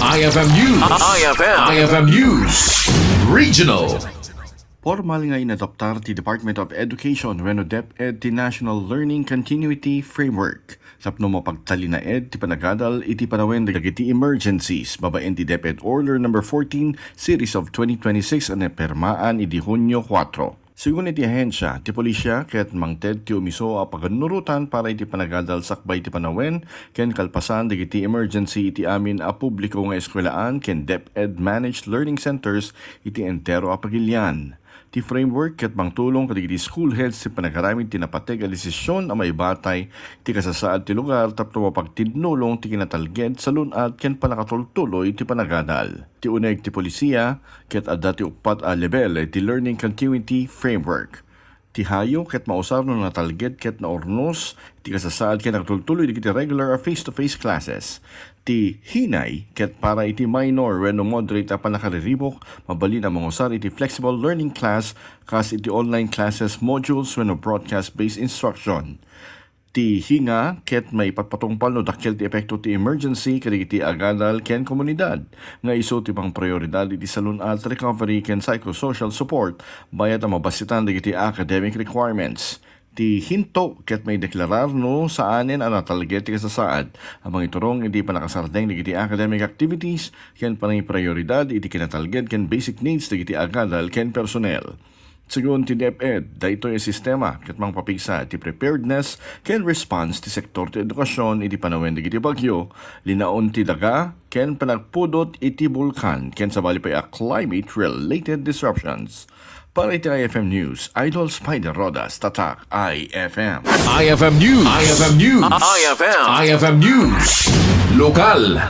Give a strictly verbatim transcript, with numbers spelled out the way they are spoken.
I F M News. I F M. I F M News. Regional. Pormal nga inadoptar ti Department of Education wenno DepEd ti National Learning Continuity Framework tapno mapagtalinaed ti panagadal iti panawen dagiti emergencies babaen ti DepEd Order Number fourteen, Series of twenty twenty-six a napirmaan idi Hunio kuwatro. Segun iti ahensya, ti pulisya ket mangted ti umiso a pagannurotan para iti panagadal sakbay ti panawen ken kalpasan dagiti emergency iti amin a publiko nga eskuelaan ken DepEd managed learning centers iti entero a pagilian. Ti framework ket mangtulong kadagiti school heads ti panagaramid ti napateg a desisyon a maibatay ti kasasaad ti lugar tapno mapagtinnulong ti kinatalged, salun-at ken pannakatultuloy ti panagadal. Ti uneg ti polisiya ket adda ti uppat a lebel ti learning continuity framework. Ti hayo ket mausar no natalged ket naurnos ti kasasaad ken nagtultuloy dagiti regular a face-to-face classes. Ti hinay ket para iti minor wenno moderate a pannakariribuk, mabalin a mangusar iti flexible learning class kas iti online classes modules wenno broadcast-based instruction. Ti hinga ket maipatpatungpal no dakkel ti epekto ti emergency kadagiti agadal ken komunidad nga isu ti mangprioridad iti salun-at, recovery ken psychosocial support bayat a mabasitan dagiti academic requirements. Ti hinto ket maideklarar no saanen a natalged ti kasasaad a mangiturong iti pannakasardeng dagiti academic activities ken panangiprioridad iti kinatalged ken basic needs dagiti agadal ken personnel. Segun ti DepEd, daytoy a sistema ket mangpapigsa ti preparedness ken response ti sektor ti edukasyon iti panawen dagiti bagyo, linaon ti daga, ken panagpudot iti bulkan, ken sabali pay a climate-related disruptions. Para iti I F M News, Idol Spider Rodas, Tatak I F M. I F M News. I F M News. I F M. I F M News. Lokal.